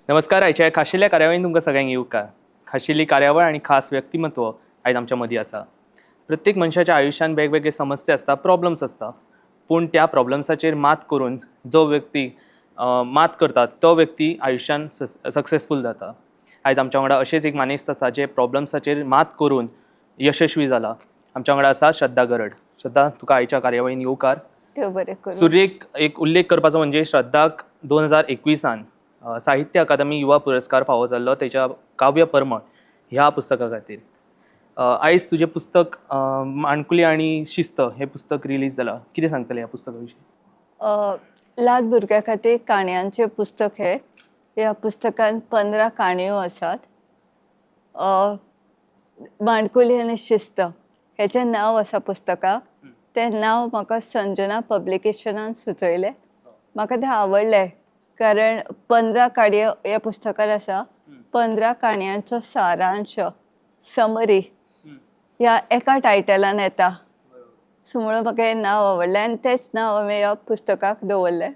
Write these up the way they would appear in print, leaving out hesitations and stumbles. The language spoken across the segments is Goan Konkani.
नमस्कार. आयच्या ह्या खाशेल्या कार्यावळीन तुमकां सगळ्यांक येवकार. खाशेली कार्यावळ आनी खास व्यक्तिमत्व आयज आमच्या मदीं आसा. प्रत्येक मनशाच्या आयुश्यान वेगवेगळे समस्या आसता, प्रॉब्लम्स आसता, पूण त्या प्रॉब्लम्साचेर मात करून जो व्यक्ती मात करता तो व्यक्ती आयुश्यान सक्सेसफूल जाता. आयज आमच्या वांगडा अशेंच एक मानेस्त आसा जे प्रॉब्लम्साचेर मात करून यशस्वी जाला. आमच्या वांगडा आसा श्रद्धा गरड. श्रद्धा, तुका आयच्या कार्यावळीन येवकार. देव बरें करूं. सुरेख एक उल्लेख करपाचो म्हणजे श्रद्धाक 2021 साहित्य अकादमी युवा पुरस्कार फावो जाल्लो तेच्या काव्य परमळ ह्या पुस्तका खातीर. आयज तुजें पुस्तक माणकुली आनी शिस्त हें पुस्तक रिलीज जालां. कितें सांगतलें ह्या पुस्तका विशीं? ल्हान भुरग्यां खातीर काणयांचें पुस्तक हें. ह्या पुस्तकांत 15 काणयो आसात. माणकुली आनी शिस्त हेचें नांव आसा पुस्तकाक. तें नांव म्हाका संजना पब्लिकेशनान सुचयलें. म्हाका तें आवडलें कारण 15 काणयो ह्या पुस्तकान आसा. 15 काणयांचो सारांश, समरी ह्या एका टायटलान येता. सो म्हणून म्हाका हें नांव आवडलें आनी तेंच नांव हांवें ह्या पुस्तकाक दवरलें.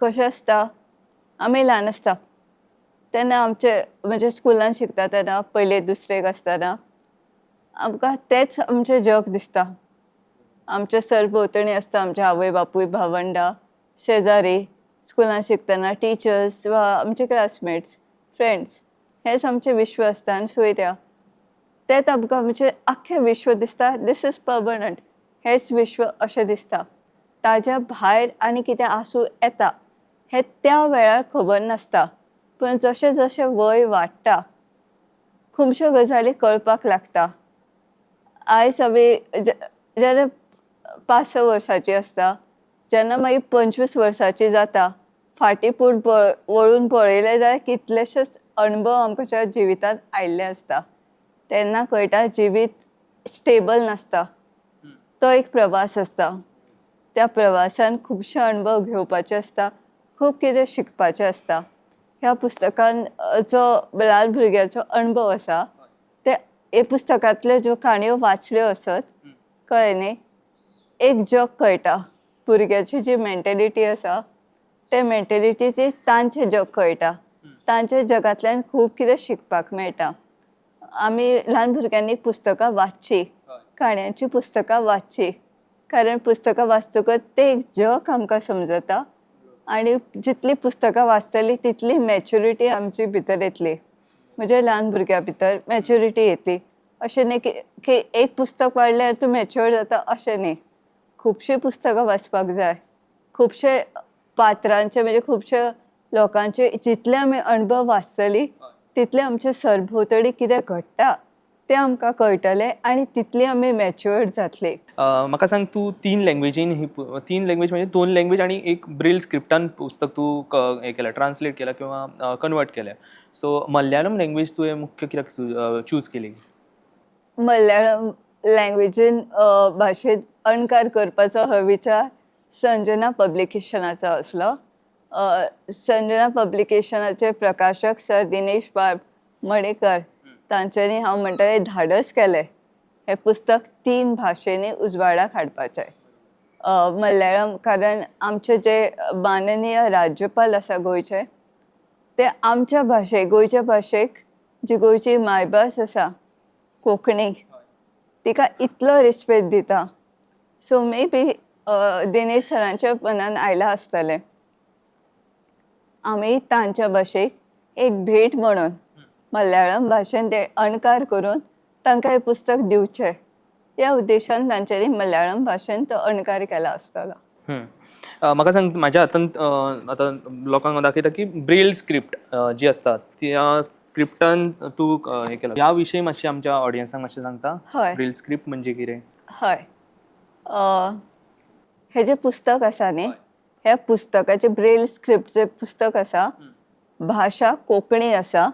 कशें आसता, आमी ल्हान आसता तेन्ना आमचे म्हणजे स्कुलान शिकता तेन्ना पयले दुसरेक आसतना आमकां तेंच आमचें जग दिसता. आमच्या सरभोंवतणी आसता आमचे आवय बापूय, भावंडां, शेजारी, स्कुलान शिकतना टिचर्स वा आमचे क्लासमेट्स, फ्रेंड्स, हेंच आमचें विश्व आसता. आनी सोयऱ्या तेंच आमकां आमचें आख्खें विश्व दिसता. This is permanent, हेंच विश्व अशें दिसता. ताज्या भायर आनी कितें आसूं येता हें त्या वेळार खबर नासता. पूण जशें जशें वय वाडटा खुबश्यो गजाली कळपाक लागता. आयज आमी जेन्ना 5-6 वर्सांची आसता, जेन्ना मागीर 25 वर्सांची जाता, फाटीं पूण वळून पळयलें जाल्यार कितलेशेच अणभव आमकां जिवितांत आयिल्ले आसता. तेन्ना कळटा जिवीत स्टेबल नासता, तो एक प्रवास आसता. त्या प्रवासान खुबशे अणभव घेवपाचे आसता, खूब कितें शिकपाचें आसता. ह्या पुस्तकान जो ल्हान भुरग्याचो अणभव आसा ते हे पुस्तकांतल्यो ज्यो काणयो वाचल्यो आसत, कळ्ळें न्ही, एक जग कळटा. भुरग्याची जी मेंटेलिटी आसा ते मेंटेलिटीची तांचें जग कळटा. तांच्या जगांतल्यान खूब कितें शिकपाक मेळटा. आमी ल्हान भुरग्यांनी पुस्तकां वाचचीं, काणयांचीं पुस्तकां वाचचीं, कारण पुस्तकां वाचतकच तें एक जग आमकां समजता आनी जितलीं पुस्तकां वाचतलीं तितली मॅच्युरिटी आमची भितर येतली. म्हणजे ल्हान भुरग्यां भितर मॅच्युरिटी येतली. अशें न्ही की एक पुस्तक वाडल्यार तूं मॅच्युअर जाता, अशें न्ही. खुबशीं पुस्तकां वाचपाक जाय. खुबशे पात्रांचे म्हणजे खुबशे लोकांचे जितले आमी अणभव वाचतलीं तितले आमचे सरभोंवतणी कितें घडटा तें आमकां कळटलें आनी तितली आमी मॅच्युअर्ड जातली. म्हाका सांग, तूं तीन लँग्वेजीन ही तीन लँग्वेज म्हणजे दोन लँग्वेज आनी एक ब्रेल स्क्रिप्टान पुस्तक तूं हें केलां, ट्रान्सलेट केलां किंवा कन्वर्ट केलें. सो मल्याळम लँग्वेज तुवें मुख्य कित्याक चूज केली? मल्याळम लँग्वेजीन, भाशेंत अणकार करपाचो हो विचार संजना पब्लिकेशनाचो आसलो. संजना पब्लिकेशनाचे प्रकाशक सर दिनेश बाब मणेकर तांच्यांनी, हांव म्हणटलें, धाडस केलें हें पुस्तक 3 भाशेंनी उजवाडाक हाडपाचें. मल्याळम कारण आमचे जे माननीय राज्यपाल आसा गोंयचे ते आमच्या भाशेक, गोंयच्या भाशेक, जी गोंयची मायभास आसा कोंकणी, तिका इतलो रिस्पेक्ट दिता. सो मे बी दिनेश सरांच्या मनान आयलां आसतलें आमी तांच्या भाशेक एक भेट म्हणून मल्याळम भाशेन ते अणकार करून तांकां हें पुस्तक दिवचें. ह्या उद्देशान तांच्यांनी मल्याळम भाशेन तो अणकार केला आसतलो. म्हाका सांग, म्हाज्या हातांत आतां लोकांक हांव दाखयता की ब्रेल स्क्रिप्ट जी आसता त्या स्क्रिप्टान तूं हें केलां. ह्या विशयी मातशें आमच्या ऑडियन्सांक मातशें सांगता? हय. ब्रेल स्क्रिप्ट म्हणजे कितें? हय. हें जें पुस्तक आसा न्ही, ह्या पुस्तकाचें ब्रेल स्क्रिप्ट जें पुस्तक आसा, भाशा कोंकणी आसा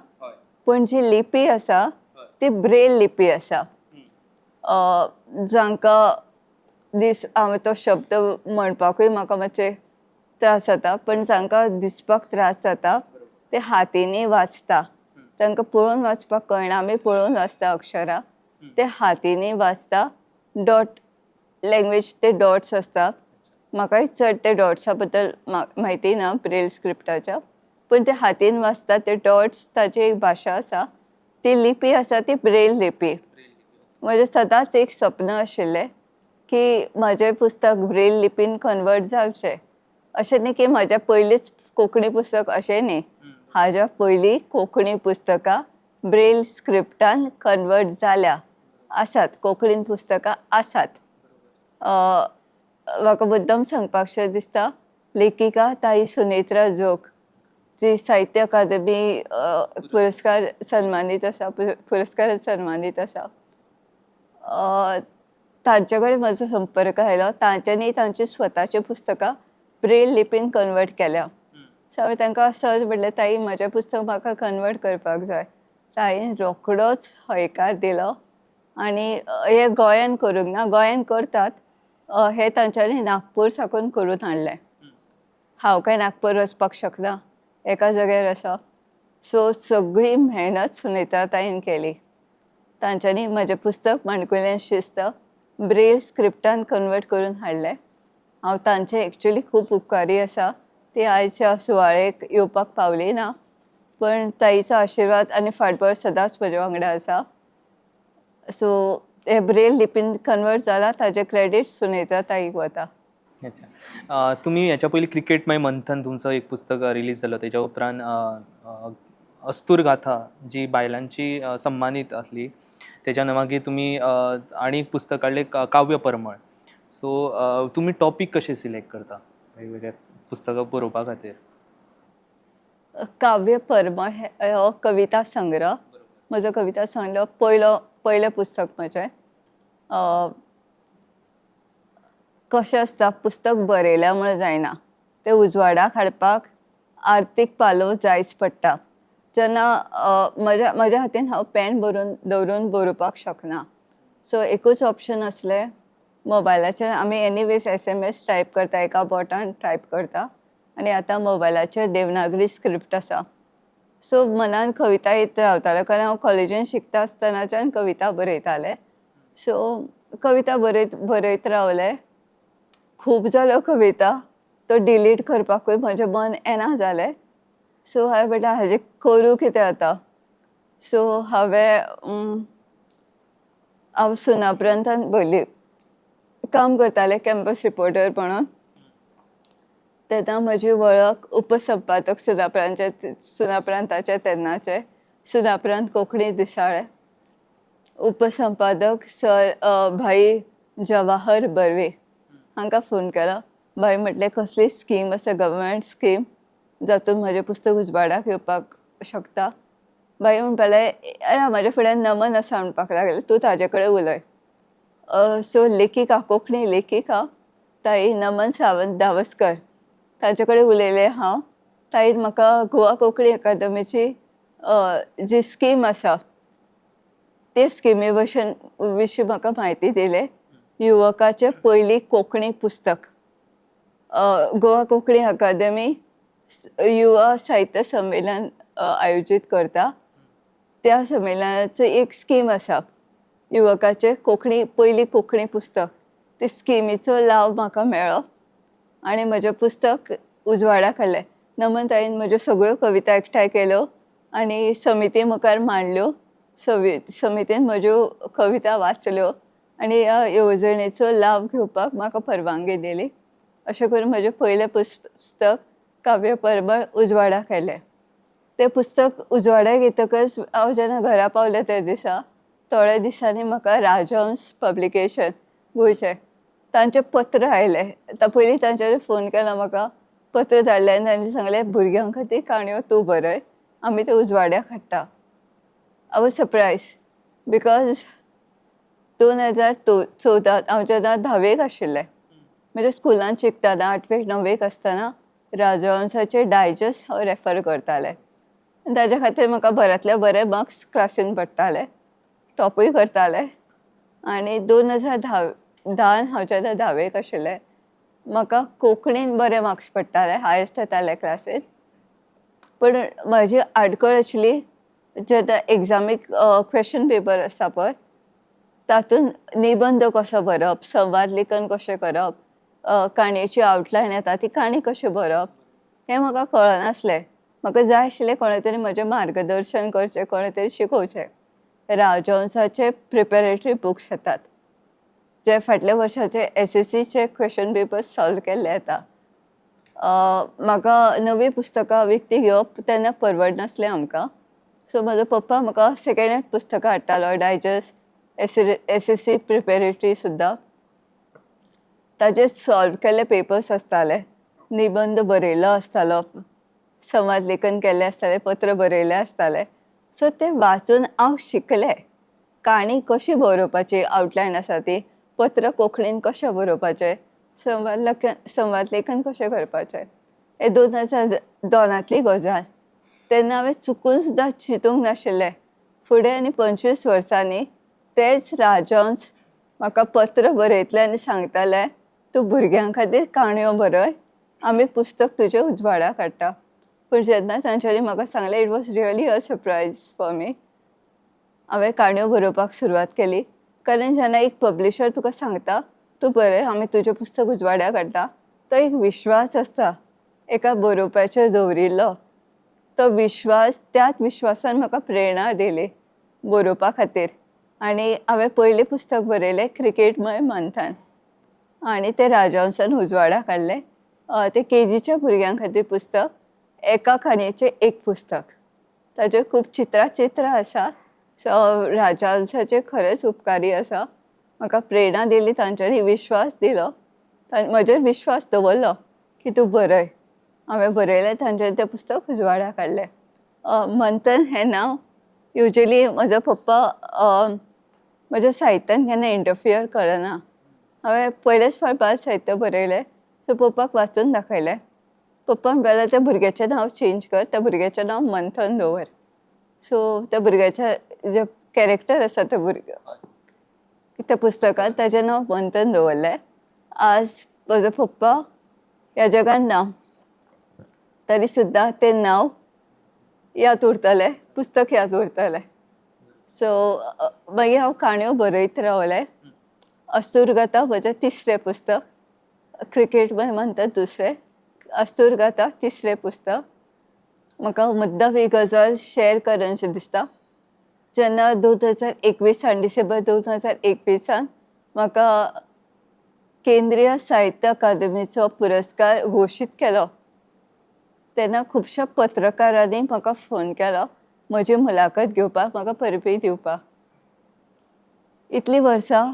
पूण जी लिपी आसा ती ब्रेल लिपी आसा. जांकां दीस, हांवें तो शब्द म्हणपाकूय म्हाका मातशें त्रास जाता, पण जांकां दिसपाक त्रास जाता ते हातींनी वाचता. तांकां पळोवन वाचपाक कळना, आमी पळोवन वाचता अक्षरां, ते हातींनी वाचता. डॉट लँग्वेज, ते डॉट्स आसता. म्हाकाय चड ते डॉट्सा बद्दल म्हायती ना ब्रेल स्क्रिप्टाच्या. पूण ते हातीन वाचता ते डॉट्स, ताची एक भाशा आसा, ती लिपी आसा ती ब्रेल लिपी. म्हजें सदांच एक सपन आशिल्लें की म्हजें पुस्तक ब्रेल लिपीन कन्वर्ट जावचें. अशें न्ही की म्हजें पयलींच कोंकणी पुस्तक, अशें न्ही, हाज्या पयलीं कोंकणी पुस्तकां ब्रेल स्क्रिप्टान कन्वर्ट जाल्या आसात, कोंकणीन पुस्तकां आसात. म्हाका मुद्दम सांगपाकशें दिसता, लेखिका ताई सुनेत्रा जोग जी साहित्य अकादमी पुरस्कार सन्मानीत आसा, पुरस्कारान सन्मानीत आसा, तांचे कडेन म्हजो संपर्क आयलो. तांच्यांनी तांची स्वताची पुस्तकां ब्रेल लिपीन कन्वर्ट केल्या. सो हांवें तांकां सहज म्हणलें, ताई, म्हजें पुस्तक म्हाका कन्वर्ट करपाक जाय. ताईन रोखडोच हयकार दिलो आनी हें गोंयान करूंक ना, गोंयान करतात, हें तांच्यांनी नागपूर साकून करून हाडलें. हांव काय नागपूर वचपाक शकना, एका जाग्यार आसा. सो सगळी मेहनत सुनेत्रा ताईन केली. तांच्यांनी म्हजें पुस्तक माणकुलें शिस्त ब्रेल स्क्रिप्टान कन्वर्ट करून हाडलें. हांव तांचें एक्चुली खूब उपकारी आसा. ती आयज ह्या सुवाळेक येवपाक पावली ना, पण ताईचो आशिर्वाद आनी फाटबळ सदांच म्हज्या वांगडा आसा. सो हे ब्रेल लिपीन कन्वर्ट जाला ताजें क्रेडीट सुनेत्रा ताईक वता. अच्छा. तुमी ह्याच्या पयलीं क्रिकेटमय मंथन तुमचो एक पुस्तक रिलीज जालो, तेच्या उपरांत अस्तूर गाथा जी बायलांची सम्मानीत आसली, तेच्या मागीर तुमी आनी एक पुस्तक काडलें, काव्य परमळ. सो तुमी टॉपीक कशे सिलेक्ट करता वेगवेगळे पुस्तकां बरोवपा खातीर? काव्य परमळ हे हो कविता संग्रह, म्हजो कविता संग्रह पयलो, पयलें पुस्तक म्हजें. कशें आसता, पुस्तक बरयल्या म्हूण जायना, तें उजवाडाक हाडपाक आर्थीक पालव जायच पडटा. जेन्ना म्हज्या हातीन हांव पेन बरोवन दवरून बरोवपाक शकना, सो एकूच ऑप्शन आसलें, मोबायलाचेर आमी एनीवेज SMS type करता, एका बोटान टायप करता आनी आतां मोबायलाचेर देवनागरी स्क्रिप्ट आसा. सो मनान कविता येत रावताल्यो, कारण हांव कॉलेजीन शिकता आसतनाच्यान कविता बरयतालें. सो कविता बरयत बरयत रावलें. खूब जाल्यो कविता, तो डिलीट करपाकूय म्हजें मन येना जालें. सो हांवें म्हणलें, हाजें करूं कितें आतां? सो हांव सुनापरांतान पयलीं काम करतालें कॅम्पस रिपोर्टर म्हणून. तेन्ना म्हजी वळख उपसंपादक सुनापरांचे, सुनापरांताचे तेन्नाचे सुनापरांत कोंकणी दिसाळें उपसंपादक सर भाई जवाहर बर्वे हांकां फोन केलो. भाई म्हटलें, कसली स्कीम आसा, गव्हर्मेंट स्कीम, जातून म्हजें पुस्तक उजवाडाक येवपाक शकता? भाई म्हणपाक लागले, अरे, म्हज्या फुड्यान नमन आसा म्हणपाक लागलें, तूं ताजे कडेन उलय. सो लेखिका, कोंकणी लेखिका ताई नमन सावंत धावस्कर ताजे कडेन उलयलें हांव. ताईन म्हाका गोवा कोंकणी अकादमीची जी स्कीम आसा ते स्किमी भशेन विशीं म्हाका म्हायती दिली. युवकाचें पयलीं कोंकणी पुस्तक, गोवा कोंकणी अकादमी युवा साहित्य संमेलन आयोजीत करता, त्या संमेलनाचो एक स्कीम आसा, युवकाचें कोंकणी पयलीं कोंकणी पुस्तक. ते स्किमीचो लाव म्हाका मेळ्ळो आनी म्हजें पुस्तक उजवाडाक हाडलें. नमन ताईन म्हज्यो सगळ्यो कविता एकठांय केल्यो आनी समिती मुखार मांडल्यो. समितीन म्हज्यो कविता वाचल्यो आनी ह्या येवजणेचो लाव घेवपाक म्हाका परवानगी दिली. अशें करून म्हजें पयलें पुस्तक काव्य परमळ उजवाडाक आयलें. तें पुस्तक उजवाडाक येतकच हांव जेन्ना घरा पावलें त्या दिसा थोड्या दिसांनी म्हाका राजहंस पब्लिकेशन गोंयचें तांचें पत्र आयलें. आतां पयलीं तांच्यांनी फोन केलो, म्हाका पत्र धाडलें आनी तांणी सांगलें, भुरग्यां खातीर काणयो तूं बरय, आमी त्यो उजवाड्याक हाडटा. I was surprise because 2014 हांव जेन्ना धावेक आशिल्लें, म्हणजे स्कुलान शिकतना, आठवेक णवेक आसतना राजहंसाचे डायजस्ट हांव रेफर करतालें आनी ताज्या खातीर म्हाका बऱ्यांतले बरे मार्क्स क्लासीन पडटाले, टॉपूय करतालें. आनी 2010 धान हांव जेन्ना धावेक आशिल्लें, म्हाका कोंकणीन बरे मार्क्स पडटाले, हायस्ट येताले क्लासीन. पण म्हजी आडखळ आशिल्ली, जेन्ना एग्जामीक क्वेश्चन पेपर आसता पळय, तातूंत निबंद कसो बरोवप, संवाद लेखन कशें करप, काणयेची आवटलायन येता ती काणी कशें बरोवप, हें म्हाका कळनासलें. म्हाका जाय आशिल्लें कोणें तरी म्हजें मार्गदर्शन करचें, कोणें तरी शिकोवचें. राजहंसाचे प्रिपेरेटरी बुक्स येतात, जे फाटल्या वर्साचे एसएससीचे क्वेश्चन पेपर सॉल्व केल्ले येता. म्हाका नवीं पुस्तकां विकतीं घेवप तेन्ना परवडनासलें आमकां. सो म्हजो पप्पा म्हाका सेकेंड हँड पुस्तकां हाडटालो, डायजस्ट, एसएससी प्रिपेरेटरी सुद्दां. ताजे सॉल्व केल्ले पेपर्स आसताले, निबंद बरयलो आसतालो, संवाद लेखन केल्लें आसतालें, पत्र बरयलें आसतालें. सो तें वाचून हांव शिकलें काणी कशी बरोवपाची, आवटलायन आसा ती, पत्र कोंकणीन कशें बरोवपाचें, संवाद लेखन कशें करपाचें. हें 2002 गजाल. तेन्ना हांवें चुकून सुद्दां चिंतूंक नाशिल्लें फुडें आनी 25 वर्सांनी तेच राजहंस म्हाका पत्र बरयतले आनी सांगतले, तूं भुरग्यां खातीर काणयो बरय, आमी पुस्तक तुजें उजवाडाक हाडटा. पूण जेन्ना तांच्यांनी म्हाका सांगलें, it was really a surprise for me. हांवें काणयो बरोवपाक सुरवात केली, कारण जेन्ना एक पब्लिशर तुका सांगता तूं बरय, आमी तुजें पुस्तक उजवाडाक हाडटा, तो एक विश्वास आसता एका बरोवप्याचेर दवरिल्लो. तो विश्वास, त्याच विश्वासान म्हाका प्रेरणा दिली बरोवपा खातीर. आनी हांवें पयलें पुस्तक बरयलें क्रिकेटमय मंथन, आनी तें राजहंसान उजवाडाक हाडलें. तें केजीच्या भुरग्यां खातीर पुस्तक, एका काणयेचें एक पुस्तक, ताजेर खूब चित्रां चित्रां आसा. सो राजहंसाचे खरेंच उपकारी आसा, म्हाका प्रेरणा दिली तांच्यांनी, विश्वास दिलो, म्हजेर विश्वास दवरलो की तूं बरय. हांवें बरयलें, तांच्यांनी तें पुस्तक उजवाडाक हाडलें. मंथन हें नांव युजली म्हजो पप्पा म्हज्या साहित्यान केन्ना इंटरफियर करना. हांवें पयलेच फावट बाल साहित्य बरयलें, सो पप्पाक वाचून दाखयलें. पप्पा म्हणपाक लागले, त्या भुरग्याचें नांव चेंज कर, त्या भुरग्याचें नांव मंथन दवर. सो त्या भुरग्याचें जें कॅरेक्टर आसा त्या भुरग्या त्या पुस्तकांत, ताजें नांव मंथन दवरलें. आज म्हजो पप्पा ह्या जगान ना, तरी सुद्दां तें नांव याद उरतलें, पुस्तक याद उरतलें. सो मागीर हांव काणयो बरयत रावलें. अस्तुरगाथा म्हजें तिसरें पुस्तक, क्रिकेट म्हणतात दुसरें, अस्तुरगाथा तिसरें पुस्तक. म्हाका मुद्दाम ही गजाल शेअर करनशी दिसता. जेन्ना 2021 डिसेंबर 2021 म्हाका केंद्रीय साहित्य अकादेमीचो पुरस्कार घोशीत केलो, तेन्ना खुबश्या पत्रकारांनी म्हाका फोन केलो म्हजी मुलाखत घेवपाक, म्हाका परबी दिवपाक. इतलीं वर्सां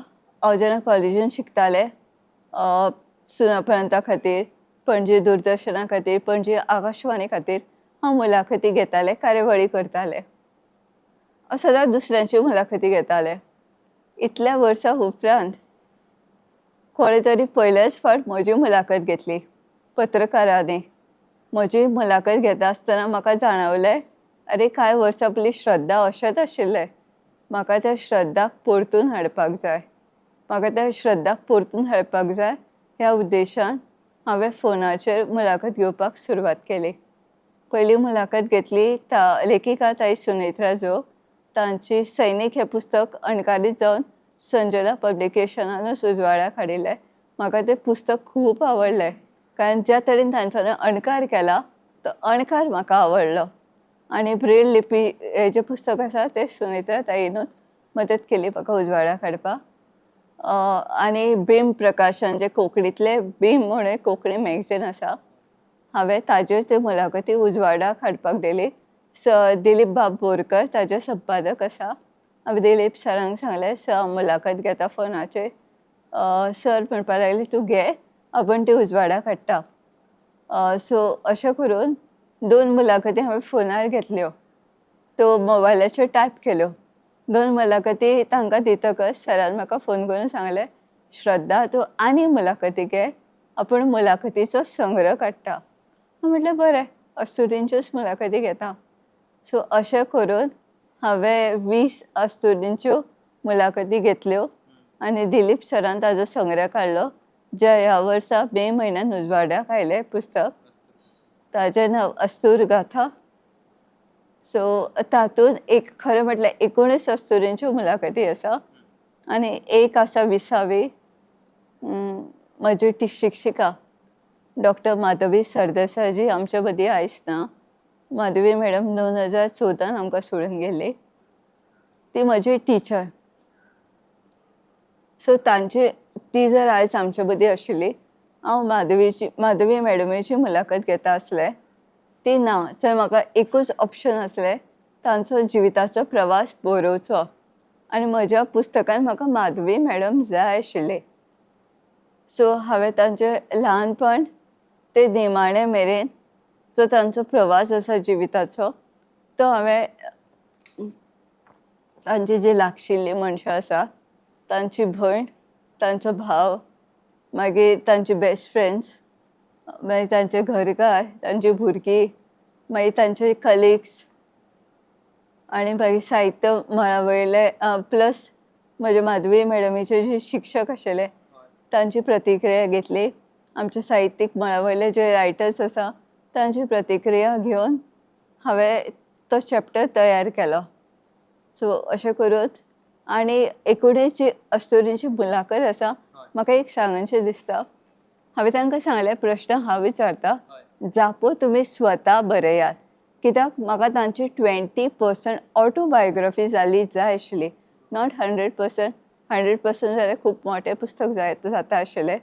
हांव जेन्ना कॉलेजीन शिकतालें, सुनापरांता खातीर, पणजे दूरदर्शना खातीर, पणजे आकाशवाणी खातीर हांव मुलाखती घेतालें, कार्यावळी करतालें, हांव सदांच दुसऱ्यांच्यो मुलाखती घेतालें. इतल्या वर्सां उपरांत कोणें तरी पयलेच फावट म्हजी मुलाखत घेतली पत्रकारांनी. म्हजी मुलाखत घेता आसतना म्हाका जाणवलें, आरे कांय वर्सां पयलीं श्रद्धा अशेंच आशिल्लें, म्हाका त्या श्रद्धाक परतून हाडपाक जाय, म्हाका त्या श्रद्धाक परतून हाडपाक जाय. ह्या उद्देशान हांवें फोनाचेर मुलाखत घेवपाक सुरवात केली. पयली मुलाखत घेतली लेखिका ताई सुनेत्रा जोग, तांची सैनीक हें पुस्तक अणकारीत जावन संजना पब्लिकेशनानूच उजवाडाक हाडिल्लें. म्हाका तें पुस्तक खूब आवडलें, कारण ज्या तरेन तांच्यांनी अणकार केला तो अणकार म्हाका आवडलो. आनी ब्रेल लिपी हें जें पुस्तक आसा तें सुनेत्रा ताईनूच मदत केली म्हाका उजवाडाक हाडपाक. आनी भीम प्रकाशन, जें कोंकणींतलें भीम म्हणून एक कोंकणी मॅगझीन आसा, हांवें ताजेर त्यो मुलाखती उजवाडाक हाडपाक दिली. दिलीप बाब बोरकर ताजे संपादक आसा. हांवें दिलीप सरांक सांगलें, सर हांव मुलाखत घेता फोनाचेर. सर म्हणपाक लागले, तूं घे, आपूण ती उजवाडाक हाडटा. सो अशें करून 2 मुलाखती हांवें फोनार घेतल्यो, त्यो मोबायलाचेर टायप केल्यो. 2 मुलाखती तांकां दितकच सरान म्हाका फोन करून सांगलें, श्रद्धा तूं आनी मुलाखती घे, आपूण मुलाखतीचो संग्रह काडटा. हांव म्हटलें बरें, अस्तुरींच्योच मुलाखती घेता. सो अशें करून हांवें 20 अस्तुरींच्यो मुलाखती घेतल्यो आनी दिलीप सरान ताजो संग्रह काडलो, जे ह्या वर्सा मे म्हयन्यान उजवाडाक आयलें पुस्तक, ताजें नांव अस्तूर गाथा. सो तातूंत एक खरें म्हटल्यार 19 अस्तुरींच्यो मुलाखती आसा आनी एक आसा 20वी, म्हजी ती शिक्षिका डॉक्टर माधवी सरदेसाय जी आमच्या मदीं आयज ना. माधवी मॅडम 2014 आमकां सोडून गेली. ती म्हजी टिचर. सो तांची ती जर आयज आमचे मदीं आशिल्ली, हांव माधवी मॅडमीची मुलाखत घेता आसलें. ती ना जर म्हाका एकूच ऑप्शन आसलें, तांचो जिविताचो प्रवास बरोवचो आनी म्हज्या पुस्तकान म्हाका माधवी मॅडम जाय आशिल्ली. सो हांवें तांचें ल्हानपण ते निमाणे मेरेन जो तांचो प्रवास आसा जिविताचो तो हांवें, तांची जी लागशिल्लीं मनशां आसा, तांची भयण, तांचो भाव, मागीर तांची बेस्ट फ्रेंड्स, मागीर तांचे घरकार, तांची भुरगीं, मागीर तांचे कलिग्स आनी मागीर साहित्य मळा वयले, प्लस म्हजे माधवी मॅडमीचे जे शिक्षक आशिल्ले तांची प्रतिक्रिया घेतली. आमच्या साहित्यीक मळा वयले जे रायटर्स आसा तांची प्रतिक्रिया घेवन हांवें तो चॅप्टर तयार केलो. सो अशें करूत आनी एकुणेच जी अस्तुरींची मुलाखत आसा, म्हाका एक सांगनशें दिसता. हांवें तांकां सांगलें, प्रश्न हांव विचारता, जापो तुमी स्वता बरयात, कित्याक म्हाका तांची 20% ऑटोबायोग्राफी जाली जाय आशिल्ली, not 100%. 100% जाल्यार खूब मोटें पुस्तक जाय जाता आशिल्लें.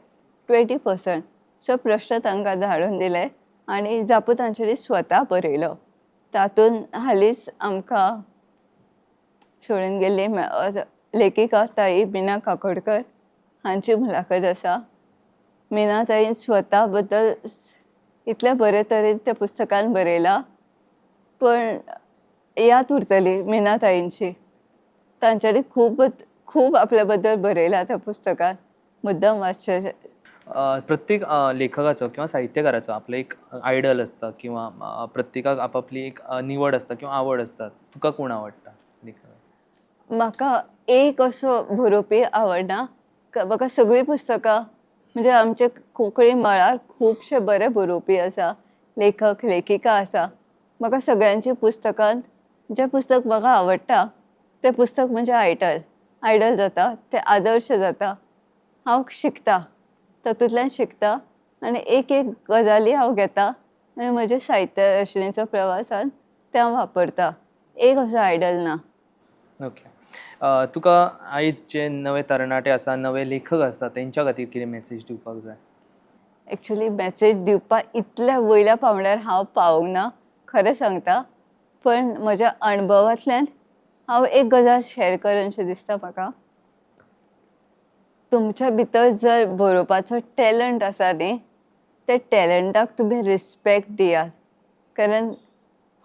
20%. सो प्रश्न तांकां धाडून दिले आनी जापो तांच्यांनी स्वता बरयलो. तातूंत हालींच आमकां सोडून गेल्ली लेखिका ताई मीना काकोडकर हांची मुलाखत आसा. मीना ताईन स्वता बद्दल इतल्या बरे तरेन त्या पुस्तकान बरयलां, पण याद उरतली मीना ताईंची. तांच्यांनी खूब खूब आपल्या बद्दल बरयलां त्या पुस्तकान, मुद्दम वाचचें. प्रत्येक लेखकाचो किंवा साहित्यकाराचो आपलो एक आयडल आसता किंवा प्रत्येकाक आपापली एक निवड आसता किंवा आवड आसता. तुका कोण आवडटा लेखक? म्हाका एक असो बरोवपी आवडना. म्हाका सगळीं पुस्तकां, म्हणजे आमचे कोंकणी मळार खुबशे बरे बरोवपी आसा, लेखक लेखिका आसा. म्हाका सगळ्यांची पुस्तकां, जें पुस्तक म्हाका आवडटा तें पुस्तक म्हणजे आयडल आयडल जाता, तें आदर्श जाता. हांव शिकता, तातूंतल्यान शिकता आनी एक एक गजाली हांव घेता आनी म्हज्या साहित्य रचनेचो प्रवासान तें हांव वापरता. एक असो आयडल ना. ओके, तुका आयज जे नवे तरणाटे आसा, नवे लेखक आसा, तेंच्या खातीर कितें मॅसेज दिवपाक जाय? एक्चुली मॅसेज दिवपाक इतल्या वयल्या पांवड्यार हांव पावूंक ना, खरें सांगता, पण म्हज्या अणभवांतल्यान हांव एक गजाल शॅर करनशें दिसता म्हाका. तुमच्या भितर जर बरोवपाचो टॅलंट आसा न्ही, त्या टॅलंटाक तुमी रिस्पेक्ट दियात, कारण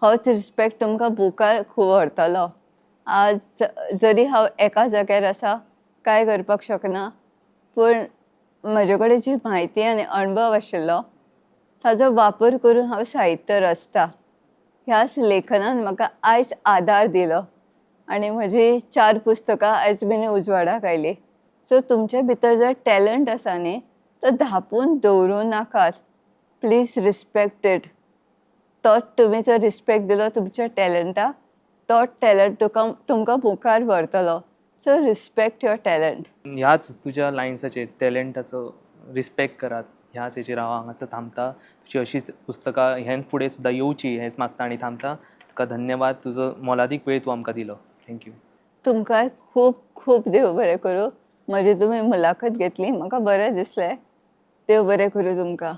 होच रिस्पेक्ट तुमकां मुखार खूब व्हरतलो. आज जरी हांव एका जाग्यार आसा, कांय करपाक शकना, पूण म्हजे कडेन जी म्हायती आनी अणभव आशिल्लो ताजो वापर करून हांव साहित्य रचता. ह्याच लेखनान म्हाका आयज आदार दिलो आनी म्हजी 4 पुस्तकां आयज मेरेन उजवाडाक आयलीं. सो तुमचे भितर जर टॅलंट आसा न्ही, तो धांपून दवरूं नाकात, प्लीज रिस्पेक्ट it. तोच तुमी जर रिस्पेक्ट दिलो तुमच्या टॅलंटाक, तोच टॅलंट तुमकां मुखार व्हरतलो. So respect your talent. ह्याच तुज्या लायन्साचेर, टॅलंटाचो रिस्पेक्ट करात ह्याच हेचेर हांव हांगासर थांबता. तुजी अशीच पुस्तकां ह्यान फुडें सुद्दां येवची हेंच मागता आनी थांबता. तुका धन्यवाद, तुजो मोलादीक वेळ तूं आमकां दिलो. Thank you. तुमकांय खूब खूब देव बरें करूं. म्हजी तुमी मुलाखत घेतली, म्हाका बरें दिसलें. देव बरें करूं तुमकां.